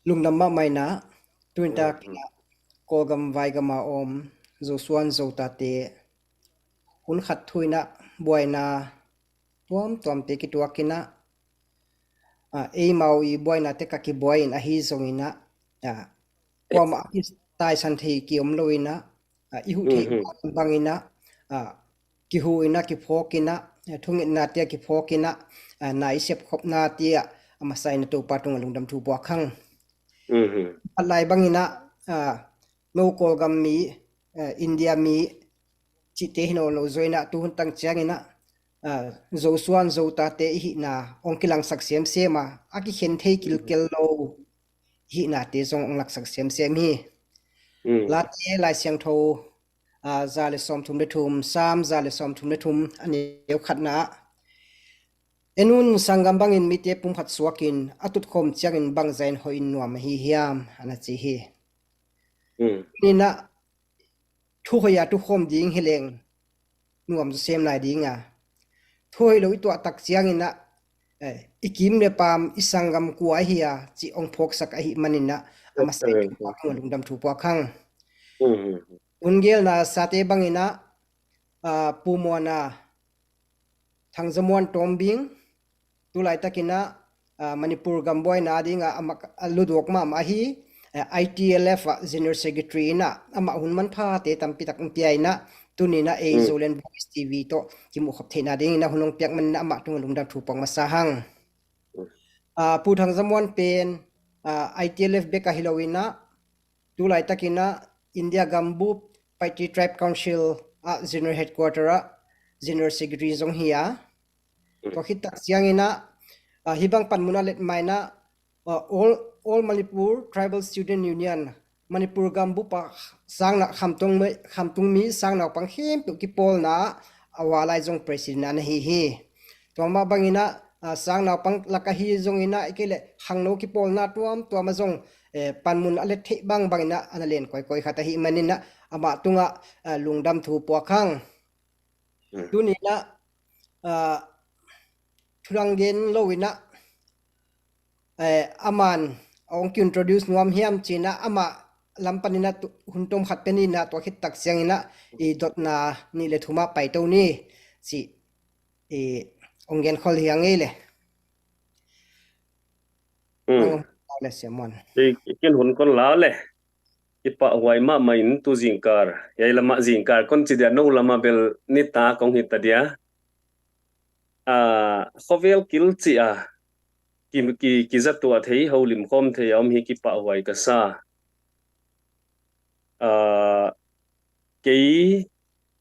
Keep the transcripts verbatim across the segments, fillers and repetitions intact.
Lungdam mahmah in ah, tuin tak in ah, Kawlgam vaigam a om Zosuan Zotate hun khat thu in ah buaina tuamtuamte kituak in ah, ah, eimau i buainate ka kibuai in ahi zongin ah, ah, kuamah a kitaisan thei ki om lo in ah, ah, i huh thei bangin ah, ah, kihu in ah, kiphawk in ah, ah, thungetnate a kiphawk in ah, ah, na i sepkhopnate ah a masa in ah Topa tungah lungdam thu puak hang. Khat lai bangin ah, ah, no Kawlgam mi, ah, India mi cihte hi nawn lo zaw in ah, tuhun tang ciangin ah, ah, Zosuan Zotate i hihna hong kilangsak semsem a, a kikhen thei kilkel lo i hihnate zong hong laksak semsem hi. Late Lai Siangtho, ah, za le sawmthum le thum, Sam za le sawmthum le thum, a neu khatna ah, en un, sanggam bangin mite pumkhat suakin a tutkhawm ciangin bangzah in hoih in nuam ahi hiam, a na ci hi. Ni in ah, thuhoih a tukhawm ding hi leng nuam zaw sem lai ding a, thuhoih lo i tuah tak ciangin ah, eh, i kim le paam, i sanggam kua ahi a cih hong phawksak ahih manin ah, a masa in Topa tungah lungdam thu puak hang. Hun gelna sate bangin ah, ah, Pu Muana, Thangzamuan Tawmbing, tu laitakin ah, ah, Manipur gam buaina dingah amah, a luduak mahmah ahi, eh, I T L F ah General Secretary in ah amah hun manphate tampi tak hong pia in ah, tuni in ah ei Zoland Voice T V tawh kimuhkhop theihna dingin ah hun hong piak manin ah amah tungah lungdam thu puak masa hang. Ah, Pu Thangzamuan pen, ah, I T L F bek ahi lo in ah, tu laitakin ah India gambup Paite Tribe Council ah General Headquarter ah General Secretary zong hi a, tua khit tak ciangin ah, ah, hih bang panmun a let ma in ah, ah, All, All Manipur Tribal Student Union, Manipur gambup ah sangna, khamtung mi, khamtung mi sangnaupang khempeuh kipawlna ah a ua lai zong president a na hi hi. Tua mah bangin ah, ah, sangnaupang lak ahi zongin ah, i kei leh khangno kipawlna tuamtuam ah zong, eh, panmun a let theih bangbangin ah a na len kawikawi khat ahih manin ah amah tungah, ah, lungdam thu puak hang. Tuni in ah, ah, thu dang gen lo in ah, eh, aman hong ki-introduce nuam hiam ci in ah, amah lam panin ah tu, hun tom khat pen in ah, tua khit tak ciangin ah i dotna nih le thum ah paito ni ci, i hong gen khol hi a ngei le. Hong le Siamuan. Ken hun kon la le. Kipahhuai mahmah in tu zingkar, hiai lamah zingkar kon ci dia, no lamah bel nitak hong hi ta dia. Ah, khovel kil ci a, ki, ki, kizatuah thei, holim khawm thei a om hi, kipahhuai ka sa. Ah, kei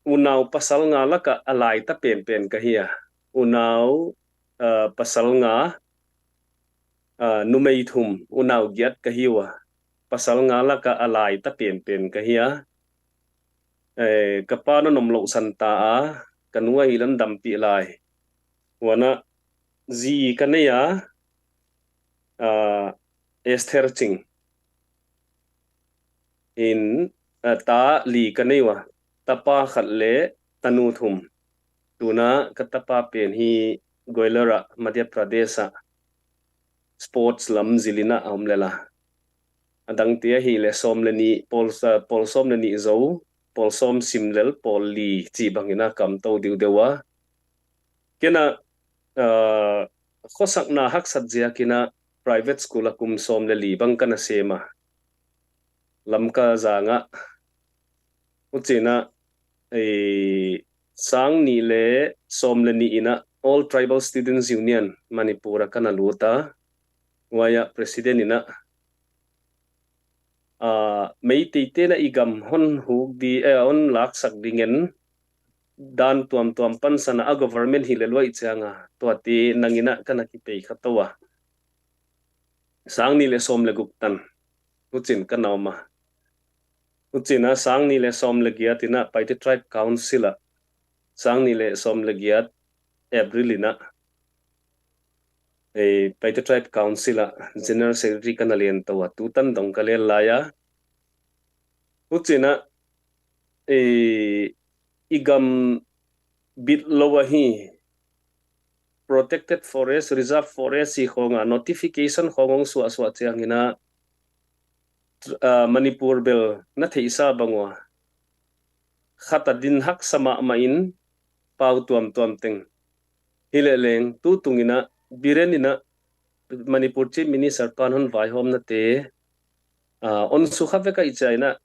unau pasal nga lakah a laita penpen ka hi a, unau, ah, pasal nga, ah, numei thum, unau giat ka hi uh a, pasal nga lakah a laita penpen ka hi a. Eh, ka pa na nom loh san ta a, ka nu ahi lam dampih lai. Huan ah zi ka nei a, ah, Esther Ching. In, ah, ta li ka nei uh a, tapa khat le tanu thum. Tuna ka tapa pen hi Gwalior ah, Madhya Pradesh ah sports lam zil in ah a om lel a. A dangte ahih leh sawm le nih, pawl, ah, pawl sawm le nih zo, pawl sawm sim lel, pawl li cih bangin ah ka om to diudeu a. Ken ah, ah, khuasakna haksat ziakin ah private school ah kum sawm le li bang ka na sem a, Lamka zang ah. Huchiin ah, ei, sang nih le sawm le nih in ah All Tribal Students Union Manipur ah ka na lut a. Huai ah president in ah, ah, Meiteite na i gam hon huk di, eh, hon laksak dingin dan tuamtuam pansan a, a government hi le luai ciang a, tuate nang in ah ka na kipei kha to a. Sang nih le sawm le guk tan huchiin ka na om a. Huchiin ah sang nih le sawm le giat in ah Paite Tribe Council ah, sang nih le sawm le giat April in ah, eh, Paite Tribe Council ah General Secretary ka na len to a, tu tan dong ka len lai a. Huchiin ah, eh, i gam bit lo ahi, protected forest, reserve forest i khawng ah notification khawng hong suahsuah ciangin ah, ah, Manipur bel na theihsa bang ua, khat a din haksa mahmah in pau tuamtuam teng. Hi leh leng, tu tunginah Biren inah Manipur Chief Minister pan hon vaihawmnate, ah, on sukha vek ahih ciangah,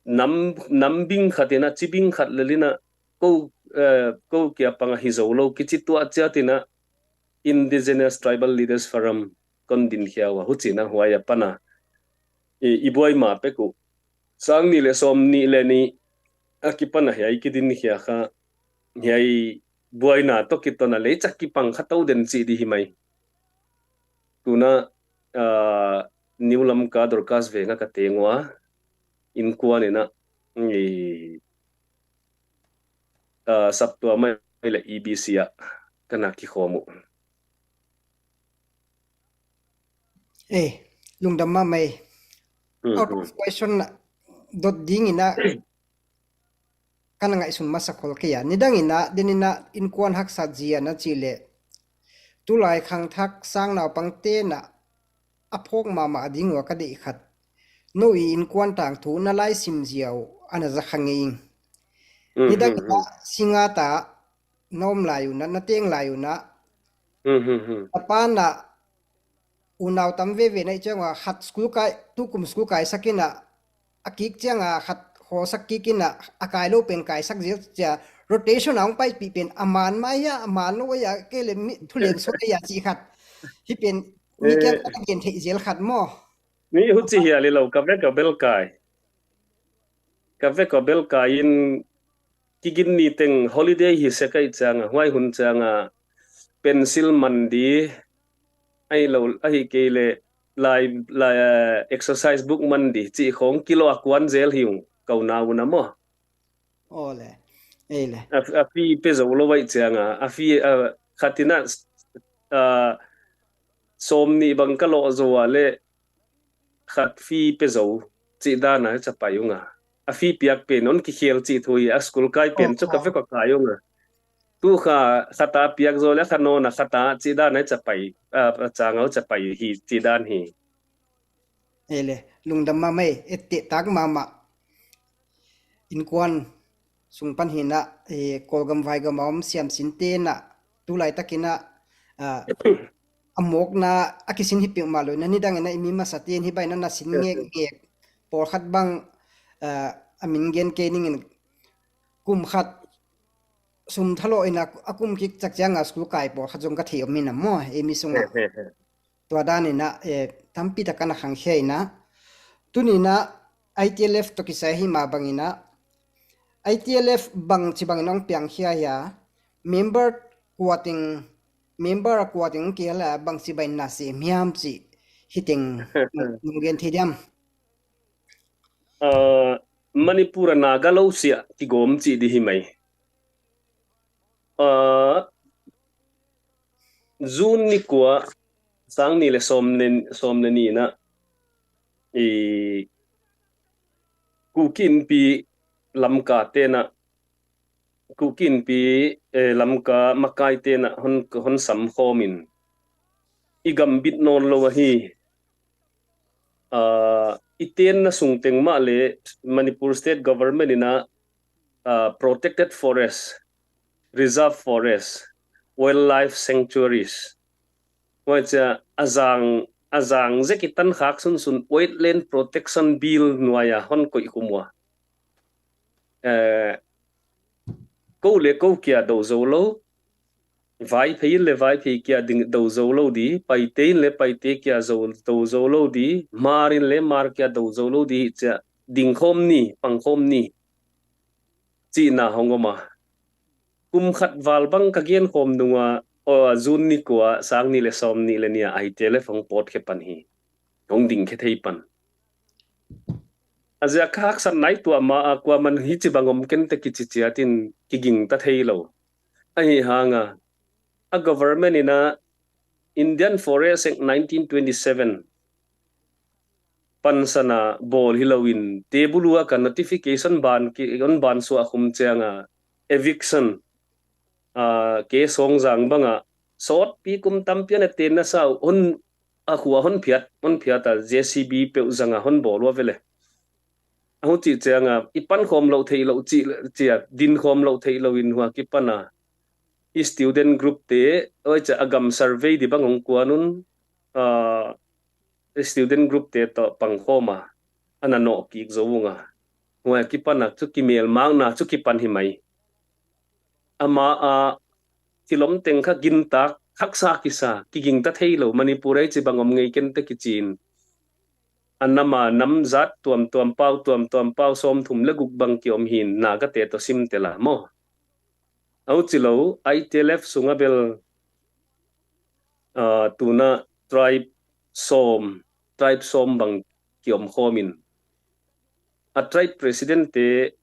nam, nam bing khat inah, ci bing khat lel inah, ko, eh, ko kia pangah hi zo lo, kici tuah ciat inah Indigenous Tribal Leaders Forum kon dinkhia uh a, huci inah huai a pana i, i buai ma pek uh. Sang nih le sawm nih le nih a kipan a hiai kidinkhia kha, hiai buaina tawh kiton a leica kipang kha to den cih di hi mai. Tuna, ah, New Lamka Dorcas Veng ah ka teng ua, innkuan inah, i, ah, saptuam ah le E B C ah ka na kikhawm uh. Ei, lungdam mahmah ei. Mhm. Out of question dot ding inah ka na ngaihsun masa khol kei a. Nidang inah, den inah innkuan haksat zia na cih leh, tulai khangthak sang naupangte na a phawk mahmah ding ua ka deih khat, no i innkuan tangthu na laisim zia uh a na za kha ngei ing. Mhm, nidang inah, mhm, singa ta na om lai unah, na teng lai unah, mhm, mhm, na pa na unau tam veve na i cianga khat school kai, tukum school kaisak inah, a kik cianga khat hawsak kik inah, a kai lo pen kaisak zel cia, rotation a hong paipih pen a man mai a, a man lo a, kei le mi thuleng sot a cih khat. Hi pen mi kiang, eh, a gen theih zel khat maw. Mi huci hial hi lo, ka vek a bel kai. Ka vek a bel kai in, kigin ni teng holiday hi sek ahih cianga, huai hun cianga pencil man di, ahi lo, ahi kei le lai, lai, eh, exercise book man di cih khawng kilawh a kuan zel hi ung, ko nau na maw. Aw le. Ei le. A, a fee pe zo lo ahih cianga, a fee, a, khat inah, a, sawm nih bang ka lawh zo a le khat fee pe zo cih dana capai unga. A fee piak pen on kikhel cih thu hi, a school kai pen cu ka vek a kai unga. Tu kha khat a piak zo le khat nawna khat a cih dana capai, a, a cangau capai hi cih dan hi. Ei le, lungdam mahmah ei, etteh tak mahmah. Innkuan sung pan hinah, eh, Kawlgam vaigam a om siamsinte inah, tulai takinah, ah, a mawkna a kisin hi peuhmah lo inah, nidang inah i mi masate in hi bainah na sin ngekngek pawlkhat bang, ah, a min gen kei ningin, kum khat sum thalawh inah a kum kik cak cianga school kai pawlkhat zong ka thei om inah maw, ei mi sungah. Tua dan inah, eh, tampi tak a na khangkhia inah, tuni inah I T L F tawh kisai hi mah bang inah, I T L F bangci bangin hong piangkhia hia, member kua teng, member kua teng hong kihel a bangci bangin na sem hiam cih hi teng nong gen thei diam? Ah, Manipur a Naga lo siah kigawm cih di hi mai. Ah, June ni kua, sang nih le sawm le, sawm le nih inah, i Kuki Innpi Lamka tenah, Kuki Innpi, eh, Lamka makai tenah hon, hon samkhawm in, i gam bit nawn lo ahi. Ah, i tenna sung teng mah le Manipur State Government inah, ah, protected forest, reserve forest, wildlife sanctuaries, huai cia a zang, a zang zek i tankhak sunsun Wetland Protection Bill nuai a hon koih khum ua. Eh, ko le ko kia do zo lo, Vaiphei in le Vaiphei kia ding do zo lo di, Paite in le Paite kia zo, do zo lo di, Hmar in le Hmar kia do zo lo di, cia dingkhawm ni, pangkhawm ni cihna hong om a. Kum khat val bang ka genkhawm nunga, aw, June ni kua, sang nih le sawm nih le nih a I T L F hong pawtkhe pan hi. Hong dingkhe thei pan. A ziak ka haksat nai tuah ma a, kuaman hici bang om kente kici ciatin kigingta thei lo. Ahi hanga, a government inah Indian Forest Act nineteen twenty-seven pansana bawl hi loin, tebulu a ka notification ban ki, on ban suah khum cianga eviction, ah, ke sawngzang banga sawtpi kum tampi a na tenna sau on a khua hon phiat, hon phiat a J C B peuh zanga hon bawl ua vele. A hucih cianga i pankhawm loh theih loh cih, cia dinkhawm loh theih loh in hua kipana i student group te, oi cia a gam survey di bang hong kuanun, a student group te tawh pangkhawma a na nawh kik zo unga. Hua kipana cu kimelmakna cu kipan hi mai. Ama a thilom teng kha gintak haksa kisa, kigingta thei lo, Manipur ei ci bang om ngei kente kicin. A nama namzat tuamtuam pau, tuamtuam pau sawmthum le guk bang kiom hin, Naga te tawh simte la maw. A huci lo, I T L F sunga bel, ah, tuna tribe sawm, tribe sawm bang kiom khawmin. A tribe president te,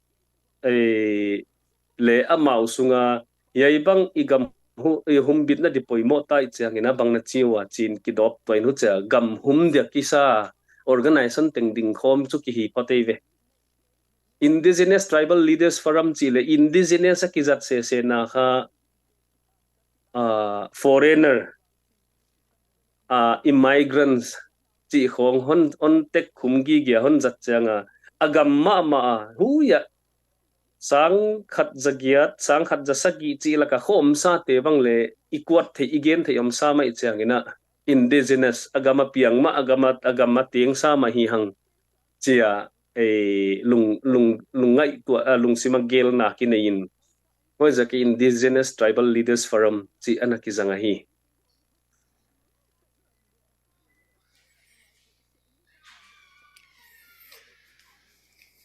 eh, le amau sunga, hiai bang i gam hu-, i humbitna di poimawh ta i ciangin a bang na ciu a cin kidawp tuain hucia gam hum dia kisa organization teng dingkhawm cu kihi photei ve. Indigenous Tribal Leaders Forum cih le indigenous a kizat sesena kha, ah, foreigner, ah, immigrants cih khawng hon, hon tek khum gigia hon zat cianga a gam mahmah a huia sang khat za giat, sang khat za sagih cih laka khawmsa te bang le i kuat theih, i gen theih omsa mai ciangina indigenous a gam a piang mah, a gam a, a gam a tengsa mah hi hang cia, eh, lung, lung, lungngaih tua, ah, lungsima gelna kinei in. Huaizaki Indigenous Tribal Leaders Forum ci ana kizang ahi.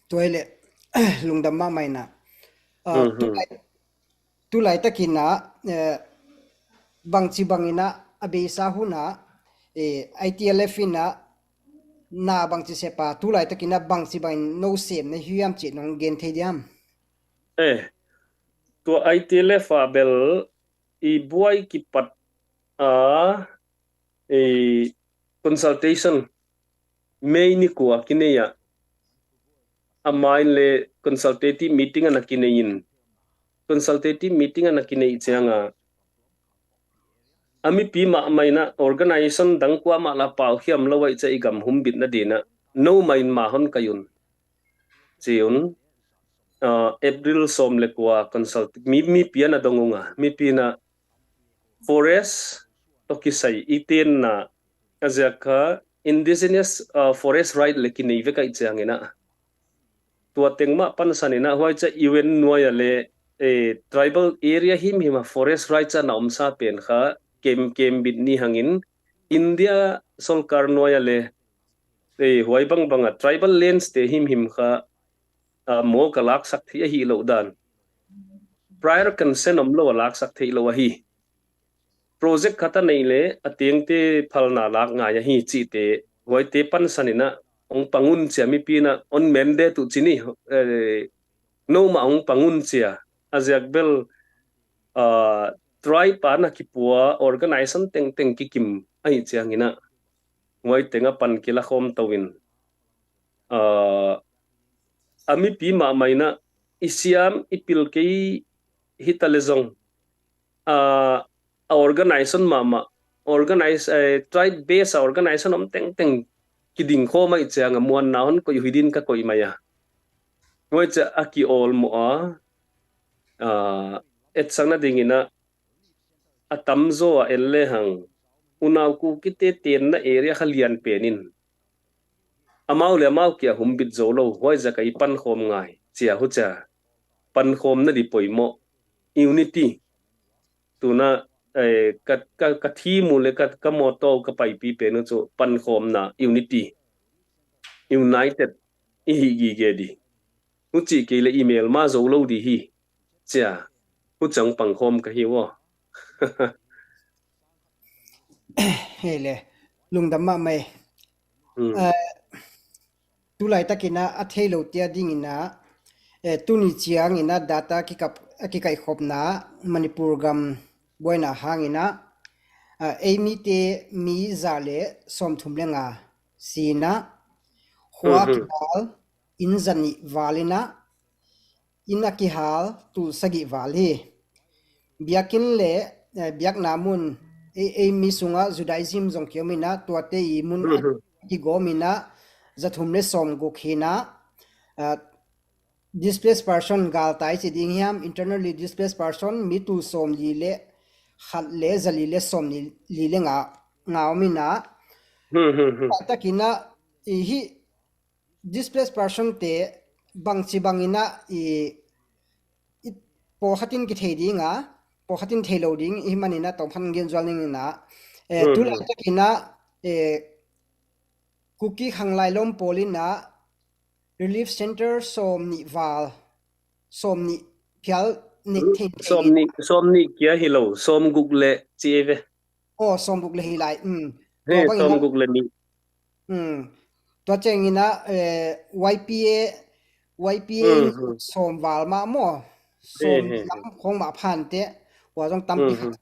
Tuai le lungdam mahmah ina. Ah, mhm. Tulai, tulai takina, eh, bangci bangina a beisa huna, eh, I T L F ina na bangci sepa, tulai takina bangci bangin no sem na hiam ci nong gen thei diam? Eh, tua I T L F a bel i buai kipat a, eh, consultation May ni kua kinei a, a main le consultative meeting ana kinei in, consultative meeting ana kinei cianga a mipi mahmah ina organization dang kua mah la pau hiam lo ai cia i gam humbitna dina no main ma hon kai un. Ciun, ah, April sawm le kua consult, mi, mipi ana dong unga, mipi na forest tawh kisai i tenna a ziak kha indigenous, ah, forest right le kinei vek ai ciangina. Tua teng mah pansanina huai cia U N nuaia le, eh, tribal area himhima forest right ca na omsa pen kha kem, kem bit ni hangin India solkar nuaia le, eh, huai bangbanga tribal lands te himhim kha, ah, maw ka laksak thei ahi loh dan. Prior consent om lo a laksak thei lo ahi. Project khat a nei le a tengte phalna lak ngai ahi cihte huaite pansanina hong pangun cia mipina on mandate uh cini, eh, no mah hong pangun cia a ziak bel, ah, tribe a na kipua organization tengteng kikim ahi ciangina huai tenga pan kila khawm toin, ah, a mipi mahmah ina i siam i pil kei hita le zong, ah, a organization mahmah, organize, eh, tribe base a organization om tengteng kiding khawm ai cianga muanna hon koih huidin ka koih mai a. Huai cia a kiawlmawh a, ah, etsakna dingina a tamzaw a en lehang unau Kukite tenna area kha lian penin amau le amau kia humbit zo lo, huaizaka i pankhawm ngai cia hucia pankhawm na di poimawh, unity. Tuna, eh, ka, ka, ka thimu le ka, ka mawtaw ka paipi penu cu pankhawmna, unity, united i hi gige di. Huci kei le i melma zo lo di hi. Cia, hucang pangkhawm ka hi uh. Hei le, lungdam mahmah. Hmm. Eh, tulaitakina a thei lo tia dingina, eh, tuni ciangina data kikap, a kikaihkhopna Manipur gam buaina hangina, ah, ei mite mi za le sawmthum le nga sina, khua kihal, inn zanih valina, inn a kihal tul sagih val hi. Biakinn le, eh, biakna mun ei, ei mi sungah Judaism zong kiom inah, tuate i mun a kigawm inah, za thum le sawm guk hi inah, ah, displaced person galtai ci ding hiam, internally displaced person, mi tul sawm li le khat le za li le sawm li, li le nga, nga om inah. Laitak inah, i hih displaced person te bangci bang inah i, i pawlkhat in kithei ding a, pawlkhat in thei lo ding i hih man inah tawmkhat gen zual ning inah. Eh, tu laitak inah, eh, Kuki khanglai lawm pawl inah relief center sawm nih val, sawm nih phial nih thei thei sawm nih, sawm nih kia hi lo, sawm guk le ci ei ve. Aw, sawm guk le hi lai. Um. Tua bang inah sawm guk le nih. Um. Tua ciang inah, eh, Y P A, Y P A in sawm val mah maw. Sawm lam khong mah phante. Ua zong tampi khat.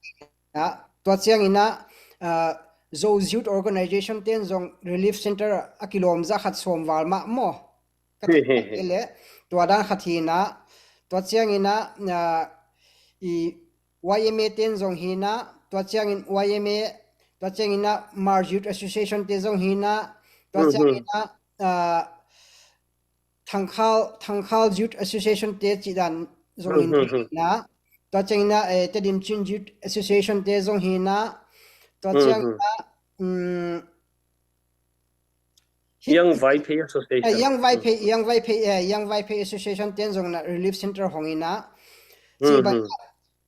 Tua ciang inah, ah, Zo Youth Organization ten zong relief center a kilawm za khat sawm val mah maw. Ka thei le, tua dan khat hi inah. Tua ciang inah, ah, i Y M A ten zong hi inah, tua ciangin Y M A, tua ciang inah Hmar Youth Association te zong hi inah, tua ciang inah, ah, Thangkhal, Thangkhal Youth Association te cih dan zong in hi inah, tua ciang inah, eh, Tedim Chin Youth Association te zong hi inah, tua ciang inah, um, Young Vaiphei Association. Eh, Young Vaiphei, Young Vaiphei, eh, Young Vaiphei Association ten zong inah relief center hong inah. Ci bang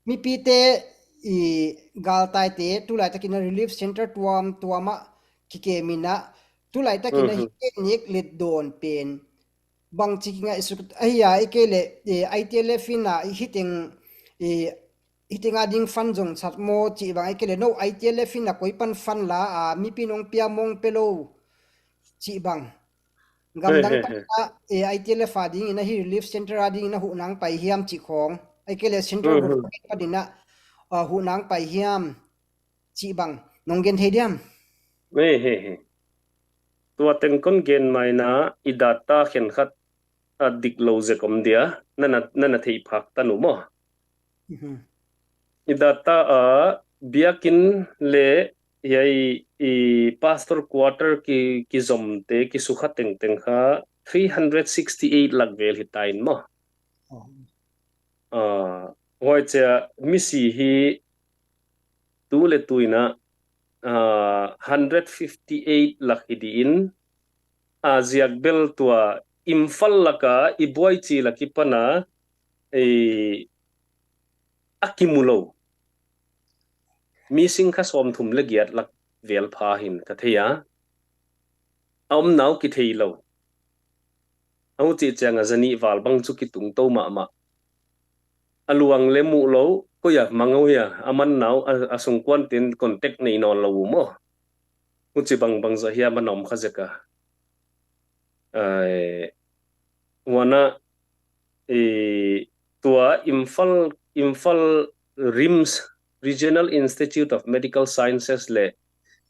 mipite i galtaite tu laitak inah relief center tuamtuam ah kikem inah, tu laitak inah hih nek let dawn pen bangci kingaihsut ahi a, i kei le, eh, I T L F inah hih teng, eh, hih teng a ding fund zong sat maw cih bang, i kei le no I T L F inah koi pan fund la a, mipi nong pia mong pe lo cih bang. Gamdang pan inah, eh, I T L F a ding inah hih relief center a ding inah huh nang pai hiam cih khong. I kei le central government pan inah, ah, huh nang pai hiam cih bang. Nong gen thei diam? Tua teng kon gen mai inah i data khenkhat a dik lo zek om dia, na na, na na theih phak ta nu maw? I data a biakinn le hiai i pastor quarter ki, kizomte kisukha tengteng kha three hundred sixty eight lak vel hi ta in maw? Ah, huai cia misi hi tu le tu inah, ah, hundred fifty eight lak hi di in, a ziak bel tua Imphal laka i buaici lak i pana, eh, a kimu lo. Mi singkha sawmthum le giat lak vel pha hin ka thei a. A omna uh kithei lo. A hucih ciang a zanih val bang cu kitungto mahmah. A luang le muh lo, koi a mang uh hia, a manna uh, a, a sungkuan ten contact nei nawn lo uh maw? Huci bangbang zah hiam a na om kha zek a. Ai, huan ah, i, tua Imphal, Imphal RIMS, Regional Institute of Medical Sciences le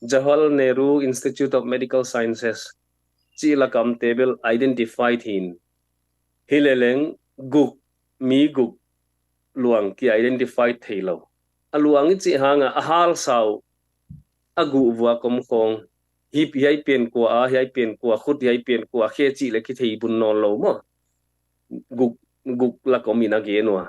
Jawaharlal Nehru Institute of Medical Sciences cih laka omte bel identified hin. Hi leleng guk, mi guk luang ki identified thei lo. A luang i cih hanga a halsa uh, a guh vuak om khawng, hip hiai pen kua a, hiai pen kua khut, hiai pen kua khe cih le kithei bun nawn lo maw? Guk, guk lak om in a gen uh a.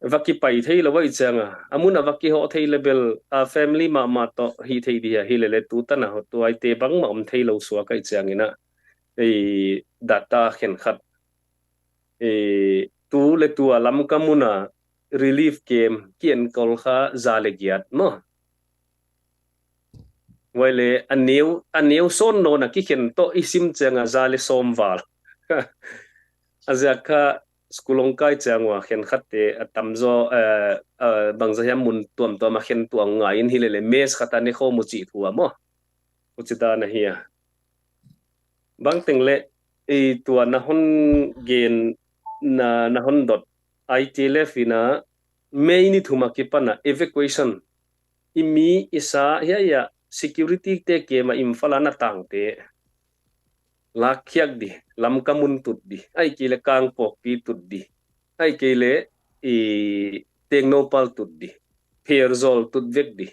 Va kipai thei lo ahih cianga, a mun a va kihawh thei le bel, a family mahmah tawh hih thei dih a, hi lele tu tan a tuaite bangmah om thei lo suak ahih ciangin a, ei, data khenkhat, ei, tu le tu a Lamka mun a relief camp ki enkol kha za le giat maw? Huai le a neu, a neu sawn nawn a kikhen tawh i sim cianga za le sawm val. A ziak kha school hong kai ciang ua khenkhatte a tamzaw, eh, eh, bangzah hiam mun tuamtuam a khen tuah ngai in hi lele mess khat a ne khawm uh cih thu a maw? Huci dan ahi a. Bangteng le, i tua na hon gen, na, na hon dot, I T L F in a, May ni thum a kipan a evacuation. I mi i sa hiai a security te kema Imphal a na tangte. Lakkhiak di, Lamka mun tut di, ahih kei le Kangpokpi tut di, ahih kei le i Tengnoupal tut di, Pherzawl tut vek di.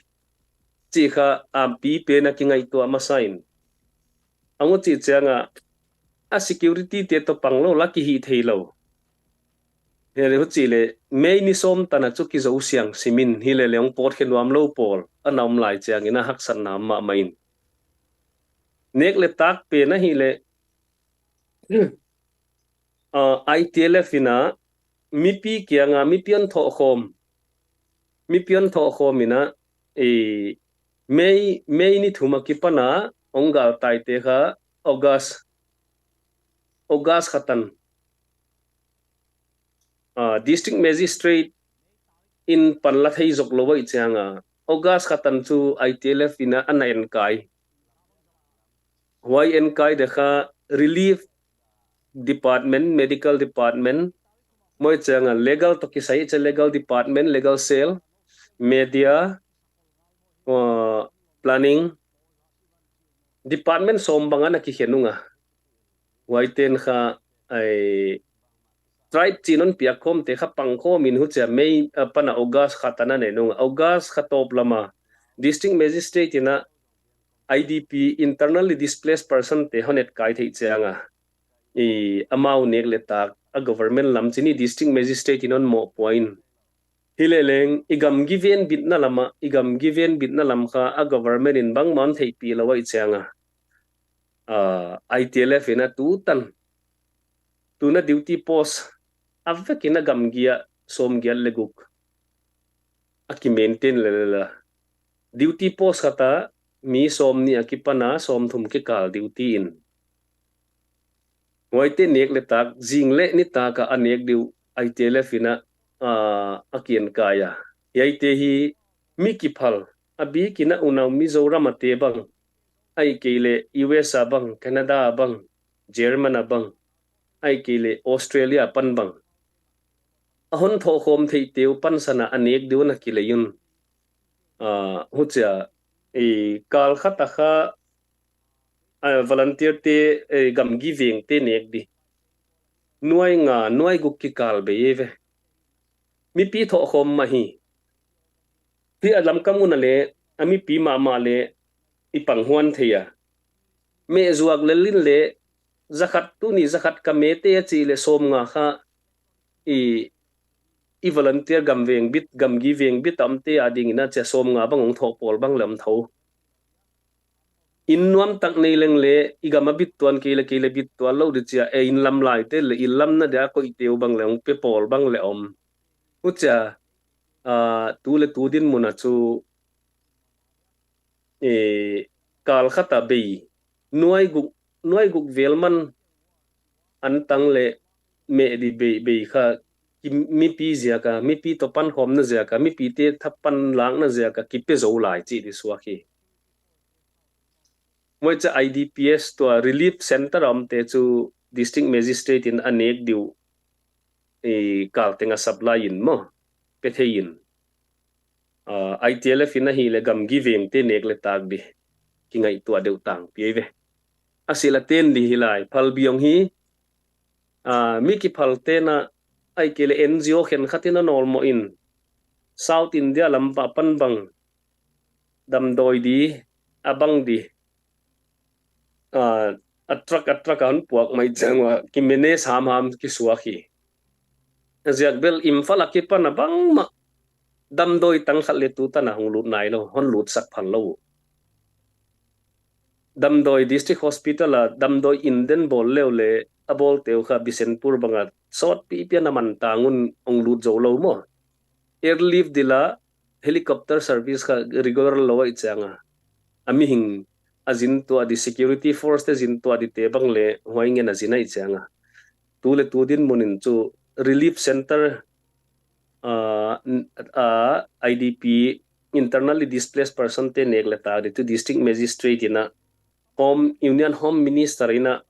cih kha a pipen a kingaihtuah masa in. A ngu cih ciangah a security te tawh pang lo la kihih thei lo. Hi le huci le May ni sawm tana cu kizo siang simin hi le leong pawt khe nuam lo pawl a na om lai ciangin a haksatna mahmah in. Nek le tak pen ahi le uh, I T L F ina mipi kianga mipi an thawhkhawm mipi an thawhkhawm ina i May May ni thum a kipana ong gal taite kha August August khatan uh, district magistrate in panla thei zok lo aih cianga August khatan cu I T L F ina ana enkai. Huai enkai de kha relief department, medical department, moi cianga legal to kisai ce legal department, legal cell, media, uh, planning department sawm banga na kikhen unga. Huai ten kha ai tribe cih non piak khawmte kha pang khawmin hucia May uh, pana August kha tana ne nunga August kha tawp lama district magistrate ina I D P, internally displaced person te honet kai theih cianga i amau nek le tak a government lam cini district magistrate in on mawh puain hi le leng i gam given bitna lama i gam given bitna lam kha a government in bangman theihpi lo aih cianga uh, I T L F ina tutan tuna duty post a vekin a gamgia sawm giat le guk a kimaintain le le la duty post khata mi sawm ni a kipana sawm thum kikal duty in huaite nek le tak zing le ni taka a nek diu I T L F ina uh, a kian kaya hiaite hi mi kiphal a bikina unau Mizoram a te bang ai kei le U S a bang Canada a bang German a bang ai kei le Australia pan bang a hon thawhkhawm theih teu pansana a nek diu na kileiyun uh, hucia i kal khata kha uh, volunteer te uh, gamgi veng te nek di nuai nga nuai guk kikal bei ve mipi thawhkhawm mah hi hi a lamkam una le a mipi mahmah le i panghuan thei a mehzuak le lin le zakhat tuni zakhat ka mete a cih le sawm nga kha i i volunteer gam veng bit gamgi veng bit a omte a dingin a cia sawm nga bang ong thawh pawl bang le om tho in nuam tak nei leng le i gam a bit tuan kei le kei le bit tuan lo di cia e in lam lai te le in lam na dia koih teu bang le ong pe pawl bang le om hucia uh, tu le tu din muna cu e, kal khata bei nuai guk nuai guk vel man an tang le meh di bei bei kha mipi ziaka mipi to pan khawmna ziaka mipi te thapan lakna ziaka kipe zo lai cih di suak hi. Moi ca I D P S tua relief center a omte cu district magistrate in a nek diu i kal tenga supply in maw pe thei in uh, I T L F in ahi le gamgi vengte nek le tak di kingaihtuah deuh tang piai ve. A sila ten di hi lai phal biong hi uh, mi kiphal tena ai kei le N G O khen khatin a nawlmawh in South India lampa pan bang damdawi di a bang di uh, a truck a truck a hon puak mai ciang uh, kimenes hamham kisuak hi. A ziak bel Imphal a kipan a bangmah damdawi tang khat le tu tana hong lut nai lo hon lut sak phal lo uh. Damdawi district hospital a damdawi inden bawl leu le a bawl teu kha Bishnupur banga sawt pipian a man tangun hong lut zo lo maw? Airlift dila helicopter service kha regular lo aih cianga a mihing a zin tuah di security force te zin tuah di te bang le huai ngen a zin aih cianga tu le tu din munin cu relief center uh, uh, I D P internally displaced person te nek le tak di tu district magistrate ina home union home minister ina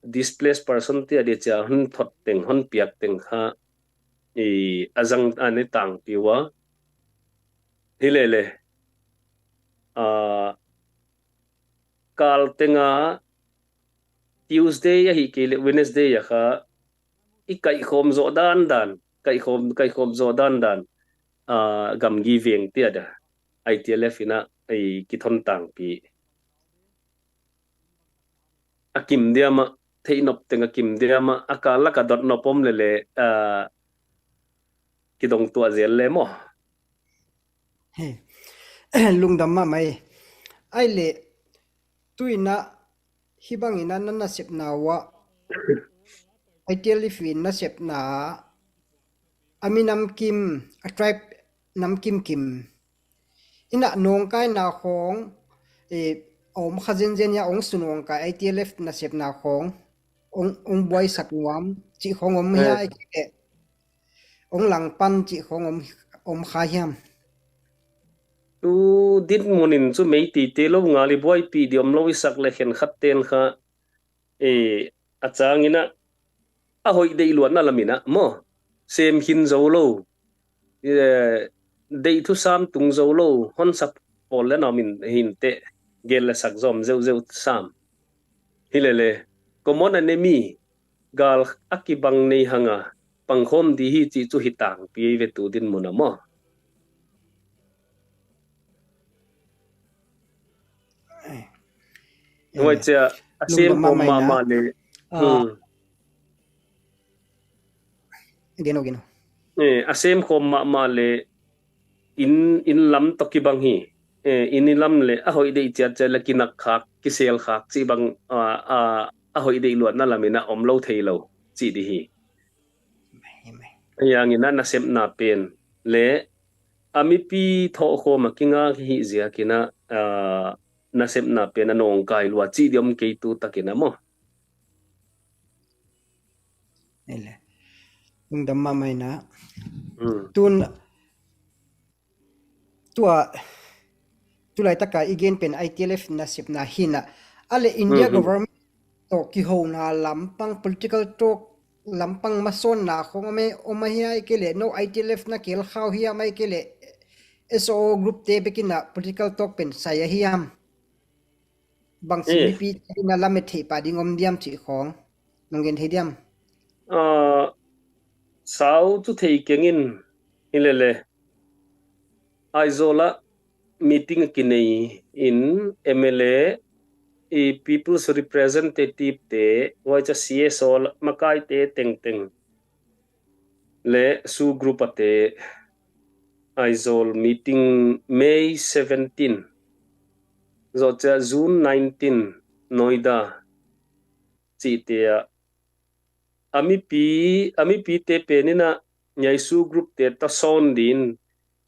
displaced person te a di cia hon thot teng hon piak teng kha i a zang a ne tang piwa hi le le uh, kal tenga Tuesday ahi kei le Wednesday a kha i kaihkhawm zawh dan dan kaihkhawm kaihkhawm zawh dan dan uh, gamgi veng tia da I T L F ina ei kithon tangpi. A kim diam ah, theihnop teng a kim diam ah, a kal lak a dot nop om lele, a, kidong tuah zel le maw? He. Lungdam mahmah ei. Ai le, tu in ah, hih bangin ah na nasepna uh ah, I T L F in nasepna ah, a mi namkim, a tribe namkim kim in ah nawngkaina khawng, eh, a om kha zenzen hi a, hong su nawngkai, I T L F nasepna khawng hong, hong buaisak nuam cih khawng om hi a, eh, hong langpan cih khawng om, om kha hiam? Tu dinmun in cu Meitei te lo ngal i buaipih dih om lo i sak le khenkhat ten kha, eh, a cangin ah a hoih deih luatna lamin ah maw, sem khin zo lo, eh, deih thusam tung zo lo, honsa pawl le nawm in hinteh, gel le sak zawm zeuhzeuh sam. Hi lele, common enemy, gal a kibang nei hanga pangkhawm dih hi cih cu hi tangpi ei ve tu dinmun ah maw? Huai cia a sem khawm mahmah le, ah, hmm. Geno, geno. Eh, a sem khawm mahmah le inn, inn lam tawh kibang hi. Eh, inn i lam le a hoih deih ciatciat le kinak khak, kisel khak cih bang, ah, ah, a hoih deih luatna lamin ah om lo thei lo cih dih hi. Hiangin ah nasepna pen le a mipi thawhkhawm a kingak hi ziakin ah, ah, nasepna pen a nawngkai lua cih dih om kei tu takin ah maw? Ei le. Lungdam mahmah in ah. Hmm. Tun tua, tulai taka i gen pen I T L F nasepna hi in ah. A le India, mhm, government tawh kihona lampang, political talk lampang masawnna khawng om e, om ahi a, ahih kei leh no I T L F na kel khau hiam, ahih kei leh S O O group te bekin ah political talk pen sai ahi hiam? Bangci, eh, mipi te in ah lamet theih pah ding om diam cih khawng nong gen thei diam? Ah, sau cu thei keng in, hi lele, Aizawl ah meeting a kinei in M L A, i People's Representative te, huai cia C S O makaite tengteng le SoO group a te Aizawl meeting May seventeen, zawh cia June nineteen Noida cihte ah a mipi, a mipite pen in ah hiai SoO group te tawh sawn dih in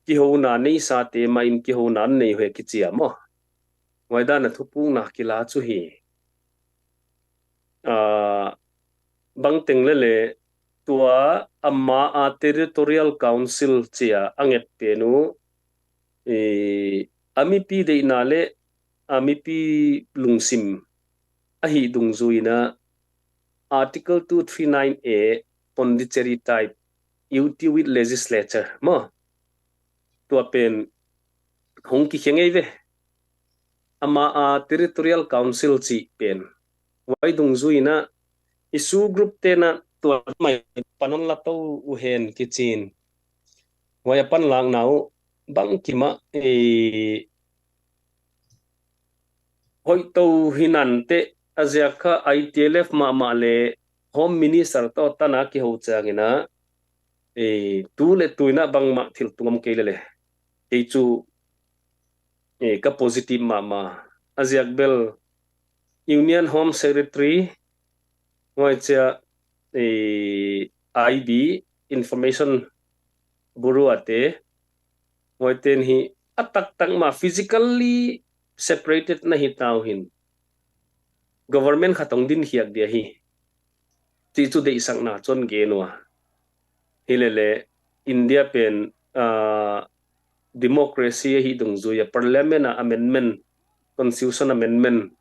kihona neisate mah in kihona an nei uh hi a kici a maw? Huai dan a thupukna kila cu hi. Ah, bangteng lele tua ama a Territorial Council cia a nget pen uh, eh, a mipi deihna le a mipi lungsim ahi dungzui in ah Article two three nine A Pondicherry type, UT with legislature maw? Tua pen hong kikhia ngei ve. Ama a Territorial Council cih pen. Huai dungzui in ah i SoO group te in ah tua mai pan hong la to uh hen kici in. Huai a panlakna uh bangkim ah, eh, hoih to hi nanteh a ziak kha I T L F mahmah le Home Minister tawh tan a kiho ciangin ah, eh, tu le tu in ah bangmah thil tung om kei lele. Kei cu, eh, ka positive mahmah. A ziak bel Union Home Secretary, huai cia, eh, I B, Information Bureau a te, huaiten hi a taktak mah physically separated na hi ta uh hin government khat hong dinkhiak dih hi. Cih cu deihsakna cun gen uh a. Hi lele India pen, ah, democracy ahi dungzui a parliament a amendment, constitution amendment,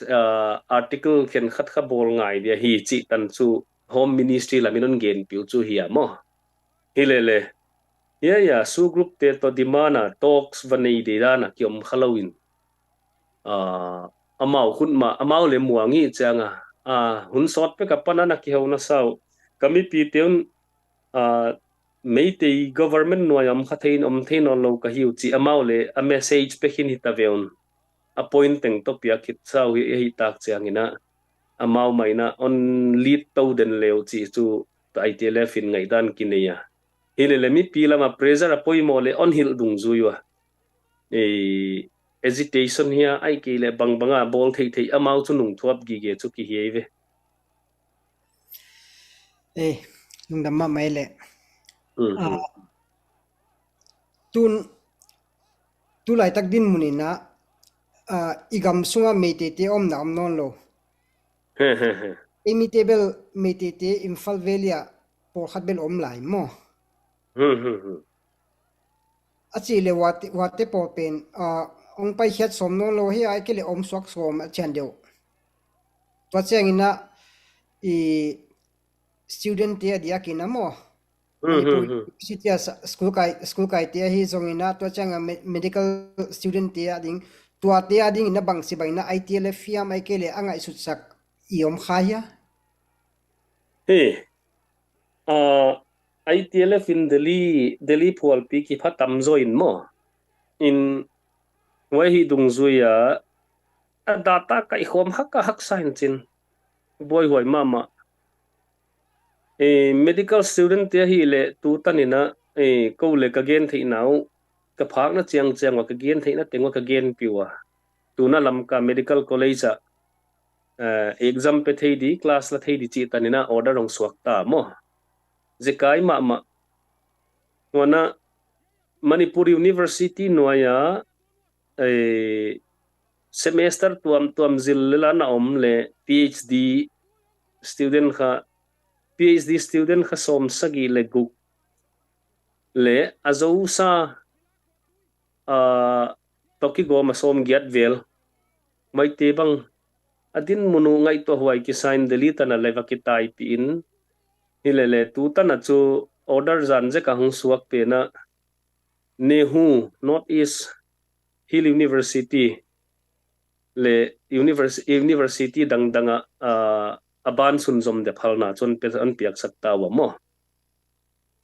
ah, article khenkhat kha bawl ngai dih hi cih tan cu Home Ministry lam in hong genpih uh cu hi a maw? Hi lele. Hiai a SoO group te tawh demand a talks va nei dih dan a kiom kha lo in, ah, amau khut mah, amau le muang hi ciang a, ah, hun sawt pek a pan a na kiho nasa uh. Ka mipite un, ah, Meitei government nuai om kha thei in om thei nawn lo ka hi uh ci amau le a message pe khin hi ta ve un. A point teng tawh piak khit sau hi, hi tak ciangin ah amau mah in ah on lead to den leu ci cu I T L F in ngaihdan kinei a. Hi le le mipi lamah pressure a poimawh le on hilh dungzui uh a. Ei, agitation hi a, ai kei le bangbanga bawl theihtheih amau cu nungthuap gige cu kihiai ve. Eh, lungdam mahmah e le. Mm, ah, mm. Tun, tu laitak dinmun in ah, ah, i gam sungah Meiteite omna om nawn lo. He, he, he. Ei mite bel Meiteite Imphal Valley ah pawlkhat bel om lai maw? Hmm, hmm, hmm. A cih le Wate, Wate pawl pen, ah, hong paikhiat sawm nawn lo hi a, ai kei le om suak sawm a cian deuh. Tua ciangin ah i student te a diakin a maw? Hmm, hmm, hmm. University a sa-, school kai, school kai te ahi zongin ah, tua ciangin ah me-, medical student te a ding, tua te a dingin ah bangci bangin ah I T L F hiam ai kei le a ngaihsutsak i om kha hia? Hi. Ah, I T L F in Delhi, Delhi phualpi kipha tamzaw in maw? In huai hi dungzui a, a data kaihkhawm hak a haksa in cin. Buaihuai mahmah. Eh, medical student te ahi le tu tanin ah, eh, ko le ka gen theihna uh, ka phakna ciangciang uh a ka gen theihna teng uh a ka genpih uh a. Tuna Lamka Medical College ah, eh, exam pe thei di, class la thei di cih tanin ah order hong suak ta maw? Zekai mahmah. Huan ah Manipur University nuai ah, eh, semester tuamtuam zil le la na om le P H D student kha, P H D student kha sawm sagih le guk le a zosa, ah, tawh kigawm a sawm giat vel. Maite bang a dinmun uh ngaihtuah huai kisa in Delhi tan a le va kitaipih in, hi le le tu tan a cu order zan zek a hong suak pen ah NEHU, North East Hill University le univers-, university dangdang ah, ah, a ban sunzom dep halna cu an pe-, an piaksak ta uh a maw?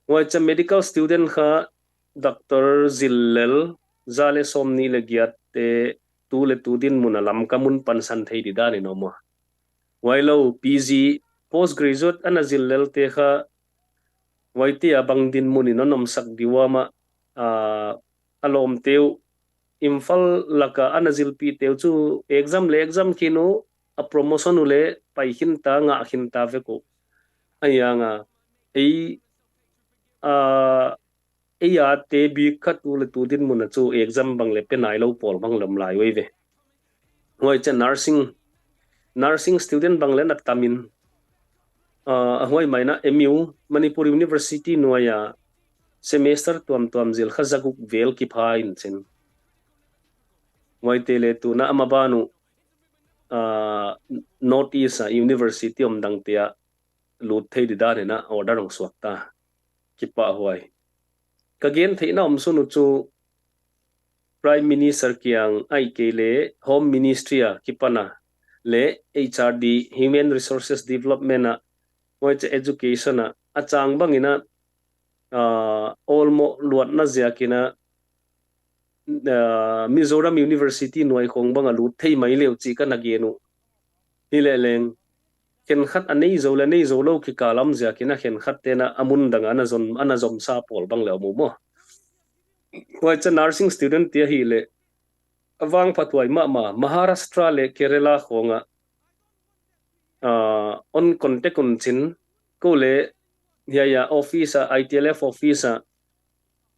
Huai ciang medical student kha doctor zil lel za le sawm nih le giat te tu le tu dinmun a Lamka mun pansan thei di dan in om a. Huai lo P G, postgraduate a na zil lel te kha huaite a bang dinmun in a nomsak di uh a mah, ah, a lawmte uh Imphal laka a na zilpihte uh cu exam le exam khin uh, a promotion uh le pai khin ta, ngah khin ta vek uh. A hiang a, ei, ah, ei a te bik kha tu le tu dinmun a cu exam bang le pe nai lo pawl bang le om lai uh ei ve. Huai ciang nursing, nursing student bang le na tam in, ah, a huai mah in ah M U, Manipur University nuai ah semester tuamtuam zil kha zaguk vel kipha in cin. Huaite le tuna a maban uh, ah, North East ah university om dangte ah lut thei di dan in ah order hong suak ta. Kipahhuai. Ka gen theihna om sun uh cu Prime Minister kiang ahih kei le Home Ministry a kipan a le H R D, Human Resources Development ah, huai ciang education ah, a cang bangin ah, ah, awlmawh luatna ziakin ah, ah, Mizoram University nuai khawng bang a lut thei mai leu cih ka na gen uh. Hi leh leng, khenkhat a nei zo le nei zo lo kikal a om ziakin ah khenkhat ten ah a mun dang ah a na zom, a na zomsa pawl bang le om uh maw? Huai ciang nursing student te ahih leh a vangphathuai mahmah Maharashtra le Kerala khawng ah, ah, on contact un cin, ko le hiai ah office ah, I T L F office ah,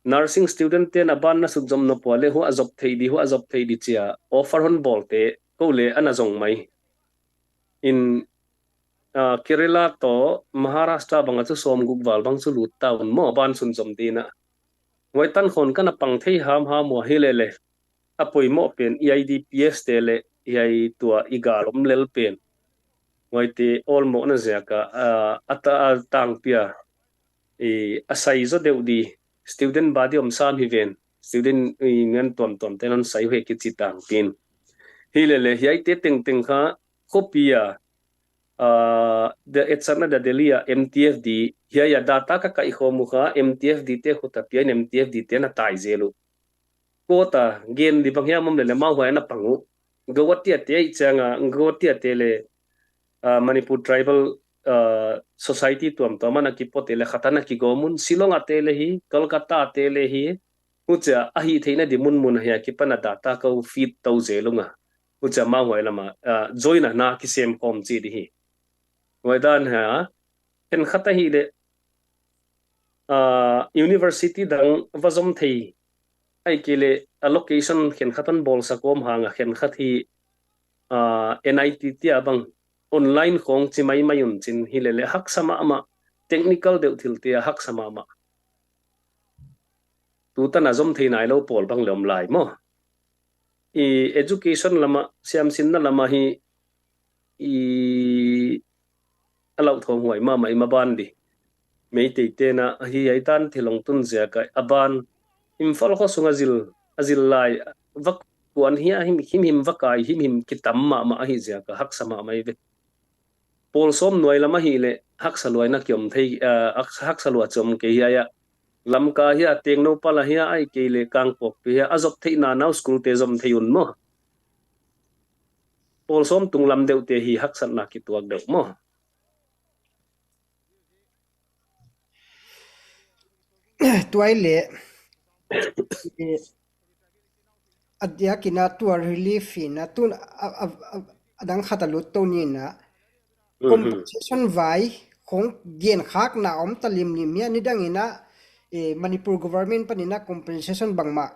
nursing student ten a ban na sut zom nop uh a le huah zop theih di, huah zop theih di cia offer hon bawlte ko le a na zong mai. In, ah, Kerala tawh Maharashtra bang ah cu sawmguk val bang cu lut ta un maw, a ban sunzom ding ah. Huai tan khawng ka na pang thei hamham uh a, hi leh leh a poimawh pen E I D P S te le hiai tua i gal om lel pen. Huaite awlmawhna ziak ah, ah, a ta-, a tangpi a, i, a sai zaw deuh di, student body om sam hi ven, student i ngan tuamtuam ten hon sai uh hi kici tangpi in. Hi leh leh hiaite tengteng kha khuapi a, ah, the etsakna the Delhi ah M T F D, hiai a data ka kaihkhawm uh kha, M T F D te khut a pia in M T F D te na tai zel uh. Kawta gen di bang hiam om lele amau huai na pang uh. Guwahati a te ih cianga, Guwahati a te le, ah, Manipur Tribal, ah, Society tuamtuam a na kipuak te le khat a na kigawm un, Shillong a te le hi, Kolkata a te le hi, hucia a hih theihna di munmun a hia kipan a data ka uh feed to zel unga. Hucia amau huai lama, ah, join a na kisem khawm ci di hi. Huai dan hia, khenkhat ahih leh, ah, university dang va zom thei, ahih kei leh a location khenkhat hon bawlsak om hanga khenkhat hi, ah, N I T te a bang online khawng ci maimai un cin hi lele haksa mahmah, technical deuh thilte a haksa mahmah. Tutan a zom thei nai lo pawl bang le om lai maw? I education lama, siamsinna lama hi, i a lauthawng huai mahmah i maban di. Meitei tena ahi ai tan thil hong tun ziaka a ban Imphal khua sunga zil, a zil lai, va kuan hia him, himhim va kai, himhim kitam mahmah ahi ziaka haksa mahmah i ve. Pawl sawm nuai lam ahih leh haksa luaina kiom thei, ah, hak-, haksa lua ci om kei hiai ah. Lamka hia, Tengnoupal a hia, ahih kei leh Kangpokpi hia, a zop theihna nau school te zom thei un maw? Pawl sawm tung lam deuhte hi haksatna kituak deuh maw? Tuai leh, eh, a diakin a tua relief in a tun a, a, a, a dang khat a lut to ni in a, mhm, compensation vai khong gen khakna om ta limlim hia, nidangin a, eh, Manipur government panin a compensation bangmah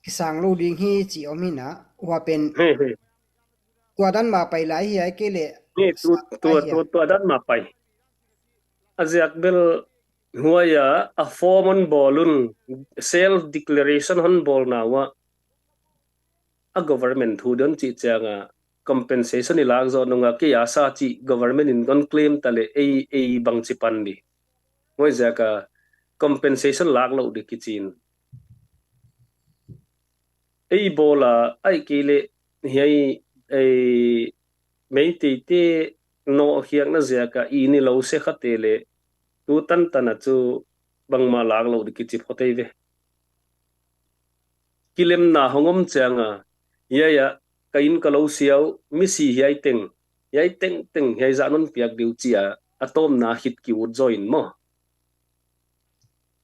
kisang lo ding hi ci om hi in a, hua pen, hei, hei, tua dan mah pai lai hi ai kei leh. Ni, tu, sa tua, pai hi a, tua, tua dan mah pai. A ziak bel huai a, a form hon bawl un, self declaration hon bawlna uah a government thu don cih cianga compensation i lak zawh nunga kei a sa cih government in hon claim ta leh ei, ei bangci pan di. Huai ziaka compensation lak loh di kicin. Ei bawla ahih kei leh hiai, ei, Meiteite nawhkhiakna ziaka i ni lo se khate leh tu tantan a cu bangmah lak loh di kici phot ei ve. Kilemna hong om cianga, hiai ah ka inn ka lo siau, misi hiai teng, hiai tengteng hiai zah non piak diu cia a tawmna khit ki-ut zaw in maw?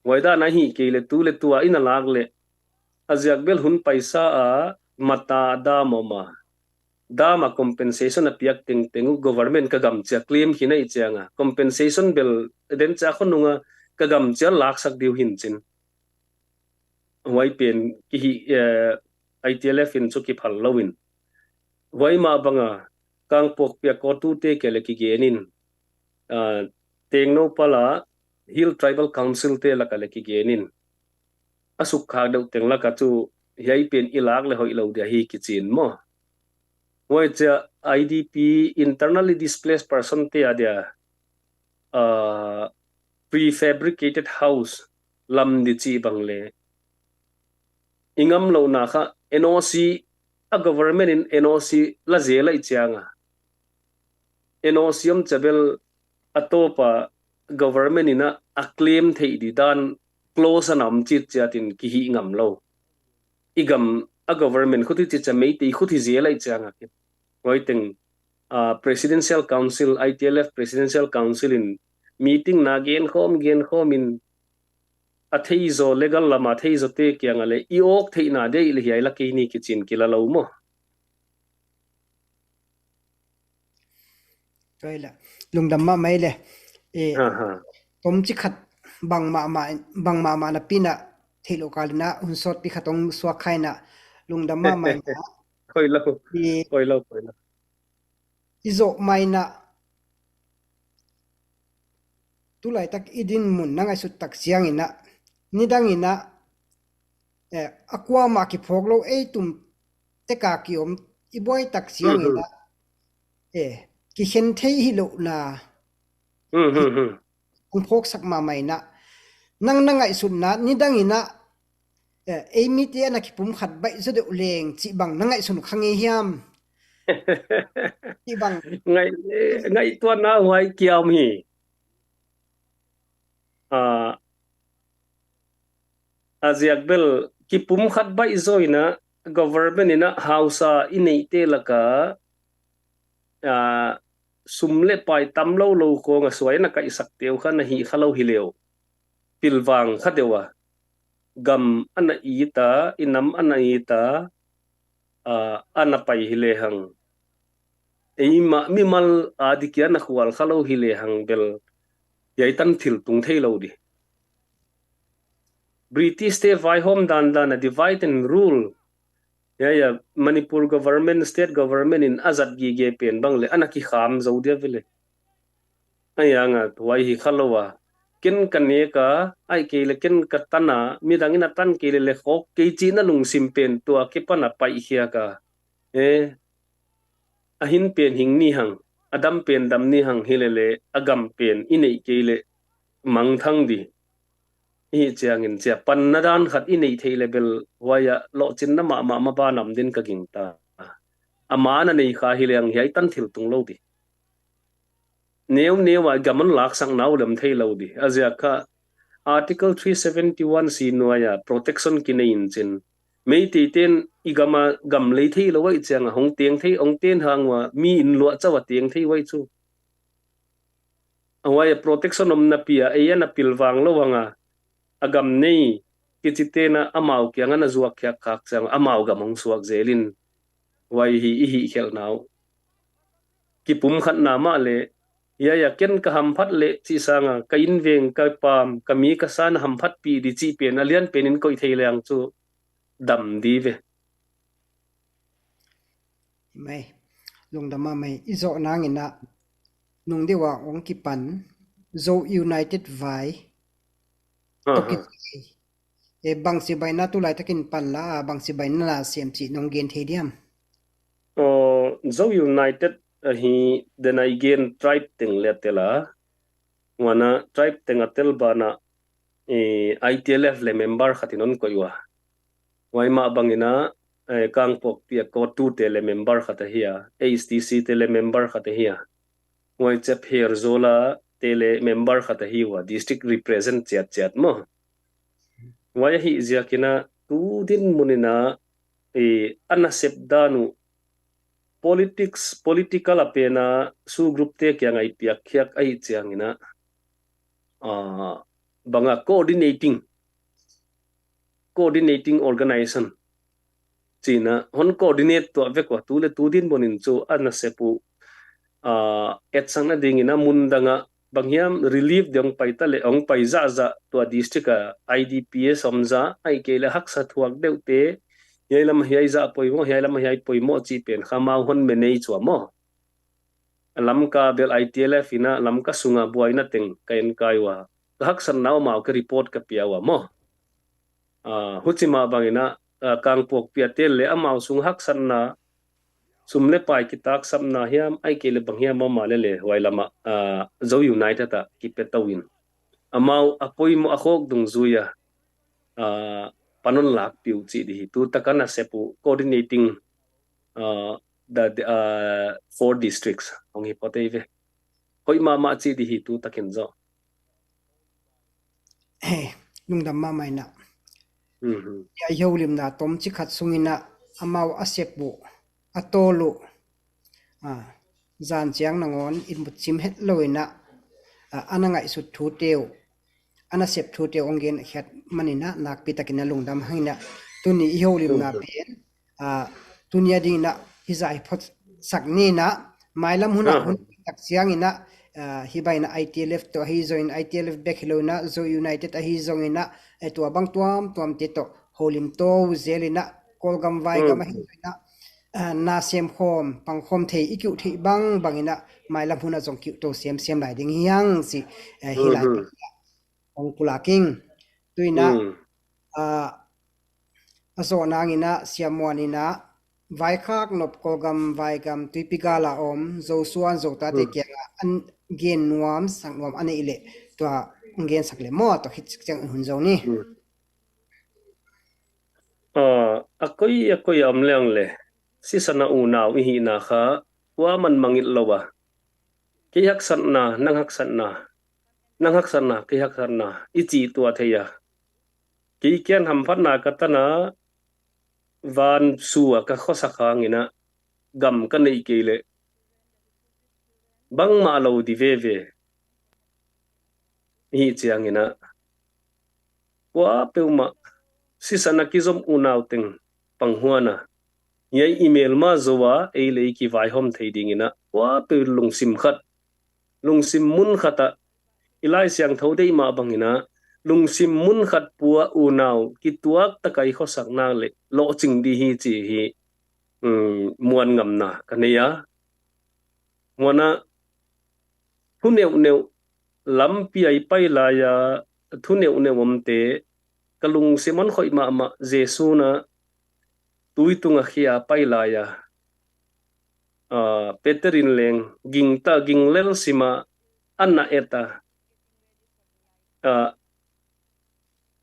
Huai dan ahih kei leh tu le tua in a lak leh a ziak bel hun paisa a mata dam om a, dam a compensation a piak tengteng uh government ka gam cia claim khin ahih cianga compensation bel den cia khon nunga ka gam cia laksak diu hin cin. Huai pen kihi, eh, I T L F in cu kiphal lo in. Huai mah banga Kangpokpi a kawtute kia le kigen in, ah, Tengnoupal a Hill Tribal Council te laka le kigen in. A sukkhak deuh teng laka cu hiai pen i lak le hoih lo dia hi kicin maw? Huai cia I D P, internally displaced person te a dia, ah, prefabricated house lam di cih bang le i ngam lohna kha N O C, a government in N O C la zel ahih cianga N O C om cia bel a tawpa government in a, a claim theih di dan clause a na om citciat in kihih ngam lo. I gam a government khut hi citcia Meitei khut hi zel ahih cianga khin. Huai teng, ah, Presidential Council, I T L F Presidential Council in meeting na genkhawm, genkhawm in a theizaw, legal lama theizaw te kianga le i awk theihna deih le hiai la kei ni kicin kila lo maw? Tuai la, lungdam mahmah ei le. Eh, aha, tomci khat bang mahmah, bang mahmah na pina theih loh kalina hun sawtpi khat hong suak khaina lungdam mahmah ina. Koi lo, eh, koi lo, koi lo. I zawh maina tulaitak i dinmun na ngaihsut tak ciangina, nidangina, eh, a kuamah kiphawk lo ei tum teka kiom i buai tak ciangina, eh, kikhen thei hi lohna hong phawksak mahmah ina, nang na ngaihsutna nidangina, eh, ei mite a na kipum khat baih zaw deuh leng cih bang na ngaihsun kha ngei hiam? Hi bang. Ngai, ngaihtuahna huai kiam hi. A, a ziak bel kipum khat baih zaw inah government inah hausa i neihte laka, a, sum le pai tam lo lo khawng a suai a na kaihsak teu kha na hih kha lo hi leu. Pilvang kha deuh a gam a na it a, i nam a na it a, a, a na pai hi lehang, eimah mimal a dikia na khual kha lo hi lehang bel hiai tan thil tung thei lo di. British te vaihawm dandan a divide and rule, hiai a Manipur government, state government in a zat gige pen bang le a na kikham zo dia vele. A hianga huai hi kha lo a, ken ka nek a, ahih kei le ken ka tan a, midang in a tan kei le le khawk kei cihna lungsim pen tua kipana paihkhiak a, e, a hin pen hing ni hang, a dam pen dam ni hang hi le le a gam pen i neih kei le mangthang di. I hih ciangin cia panna dan khat i neih theih le bel huai ah lawhcinna mahmah ma banam din ka gingta. A ma na nei kha hi leng hiai tan thil tung lo di. Neu neu a gam hon laksakna uh lem thei lo di. A ziak kha Article three seventy one C nuai a protection kinei in cin, Meitei ten i gam a gam lei thei lo ahih ciang a hong teng thei, hong ten hang ua mi in luah cau a teng thei uai cu. A huai a protection om napi a ei a na pilvang lo hang a, a gam nei kici ten a amau kiang a na zuak khiak khak ciang a amau gam hong suak zel in. Huai hi i hih khelhna uh. Kipum khatna mah le, hiai a ken ka hamphat le cih sang a, ka inn veng, ka paam, ka mi ka sa na hamphatpih di cih pen a lian pen in koih thei leng cu dam di ve. Mai, lungdam mahmah hi. I zawh nang in a nung deuh a hong kipan Zo United vai. Aha. Toh kici. E, bangci baina tu laitakin pan la, bangci baina na sem cih nong gen thei diam? Aw, Zo United ahi, den a i gen tribe teng le a tel a. Huan a tribe teng a tel banah, e, I T L F le member khat in hon koih ua. Huai mah bangin a, e, Kangpokpi a COTU te le member khat ahi a, H T C te le member khat ahi a. Huai ciah Pherzawl a te le member khat ahi ua, district represent ciatciat maw. Huai ahih ziakin a tu dinmun in a, e, a nasep dan uh politics, political a pen a su group te kiang a i piak khiak ahih ciangin a, a, bang a coordinating, coordinating organization cih in a hon coordinate tuah vek ua, tu le tu dinmun in cu a nasep uh, a, etsak nading in a mun dang a bang hiam relief ding hong pai ta le hong pai zahzah tua district a I D P a som zah ahih kei le haksa thuak deuh te, hiai lam hiai zah poimawh, hiai lam hiai poimawh cih pen kha amau hon manage ua maw. Lamka bel I T L F in a Lamka sung a buaina teng ka en kai ua, ka haksatna uh amau ka report ka pia ua maw. A, huci mah bangin a, a, Kangpokpi a tel le amau sung haksatna sum le pai kitaksapna hiam ahih kei le bang hiam mahmah le le huai lam ah, a, Zo United ah kipia to in amau a poimawh a khawk dungzui a, a, pan hon lakpih uh cih di hi. Tu tak a nasep uh coordinating, a, the, the, a, four districts hong hi phot ei ve. Hoih mahmah cih di hi tu takin zawh. He, lungdam mahmah in a. Mhm. Hiai i holimna tomcik khat sungin a amau a sep uh, a tawl uh, a, zan ciang nangawn in mutcim het lo in a, a, a na ngaihsut thute uh, a nasep thute uh hong gen khiat manin a nakpi takin a lungdam hang in a. Tuni i holimna pen, a, tuni a dingin a hizah hi phot sak ni in a, mailam hun ah hun tak ciangin a, a, hi bangin a I T L F tawh ahi zongin, I T L F bek hi lo in a, Zo United ahi zongin a, e, tua bang tuamtuam te tawh holim to zel in a, Kawlgam vaigam ahi zongin a, a, na sem khawm pang khawm thei i kiuh theih bangbang in a, mailam hun ah zong kiuh to semsem lai ding hi hang ci, e, hi lai hong pulak ing. Tu in a, a, a zawh nang in a Sia Muan in a vaikhak nop Kawlgam vaigam tuipi gal a om Zo suan Zo tate kiang a an gen nuam sak nuam a neih leh tua hong gen sak le maw, tua khit ciang hun zo ni. A, a koi a koi a om leng le sisan a unau i hihna kha kuaman mangngilh lo a, kei haksatna, nang haksatna, nang haksatna, kei haksatna i cih tua thei a, kei kiang hamphatna ka tan a, van sua ka khuasak hangin ah gam ka neih kei leh bangmah lo ding veve. Hih ciangin ah kua peuhmah sisan a kizom unau teng panghuan a, hiai i melma zo a ei le ei kivaihawm thei dingin ah kua peuh lungsim khat, lungsim mun khat ah, i Lai Siangtho deih mah bangin ah lungsim mun khat pua unau kituak tak a i khuasak nak leh lawhcing ding hi cih hi. Um, muan ngamna ka nei a, muan ah thu neuhneuh, lampi a i pai lai a thu neuhneuh omte ka lungsim hon khoih mahmah. Jesu in ah tui tungah khia a pai lai a, ah, Peter in leng gingta, ginglel sim a, a na et a, ah,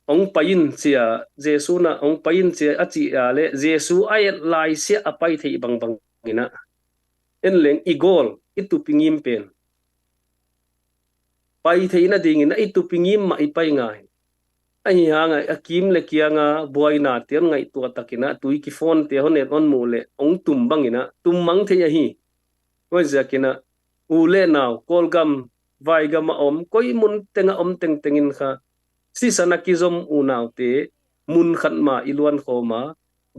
hong pai in ci a, Jesu in ah hong pai in ci a, a cih a leh Jesu a et lai siah a pai theih bangbangin ah, en leng i gawl, i tupi ngim pen, pai theihna dingin ah i tupi ngim mah i pai ngai. Ahi hang a, a kim le kiang a buaina te hon ngaihtuah takin ah tui kifawn te hon et hon muh leh hong tum bangin ah tum mang thei ahi. Huaiziakin ah u le nau, Kawlgam, vaigam a om, koi mun teng a om tengteng in kha sisan a kizom unaute mun khat mah i luan khawm a,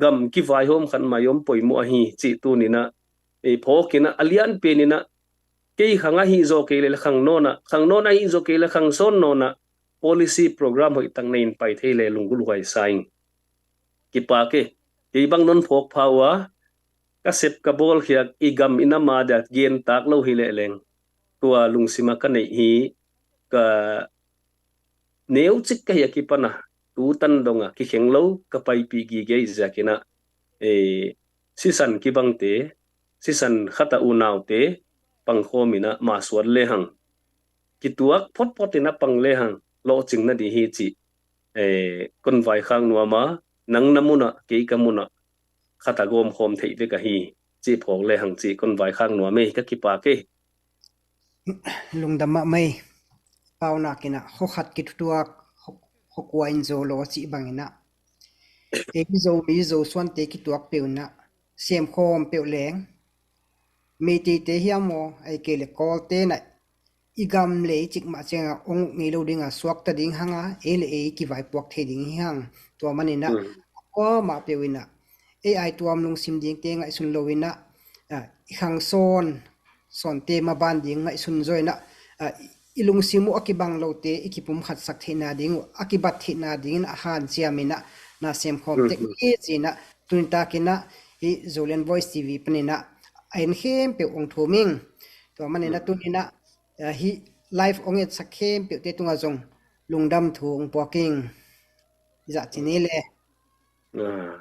gam kivaihawm khat mah i om poimoh ahi cih tuni in ah, ei phawk in ah, a lianpen in ah, kei khang ahi zaw kei leh khang nawn ah, khang nawn ahi zaw kei leh khang sawn nawn ah, policy program hoihtak nei in pai thei leh lunggulh huai sa ing. Kipak e, kei bang non phawk pha uh a, ka sep ka bawl khiak, i gam i nam a dia gen tak lo hi leh leng, tua lungsim a ka neih hi. Ka neucik ka hih a kipan a, tu tan dong a kikheng lo ka paipih gige ziakin ah, eh, sisan kibangte, sisan khat a unaute pangkhawm in ah masuat lehang, kituak photphot in ah pang lehang lawhcing na ding hi cih, eh, kon vaikhak nuam a, nang na mun ah, kei ka mun ah, khat a gawmkhawm theih vek ahi cih phawk lehang cih kon vaikhak nuam e, ka kipak e. Lungdam mahmah e. Paunak in ah, khua khat kituak, khua, khua kua in zo lo cih bangin ah, ei Zomi Zosuante kituak peuh in ah, semkhawm peuh leng, Meiteite hiam aw, ahih kei leh Kawlte in ah, i gam le i cikmah ciang a hong uk ngei lo ding a, suakta ding hang a, ei le ei kivaipuak thei ding hi hang. Tua manin ah, mm, kuamah peuh in ah, ei aituam lungsim dingte ngaihsun lo in ah, ah, i khang sawn, sawnte maban ding ngaihsun zaw in ah, ah, i lungsim uh a kibang lote i kipumkhatsak theihna ding uh, a kibat theihna dingin a hanciam in ah, na semkhawm tek hi ci in ah, tuni takin ah, hih Zoland Voice T V panin ah, a en khempeuh hong thum ing. Tua manin ah, tuni in ah, ah, hih live hong etsak khempeuhte tungah zong lungdam thu hong puak ing. Zah ci ni le. Ah,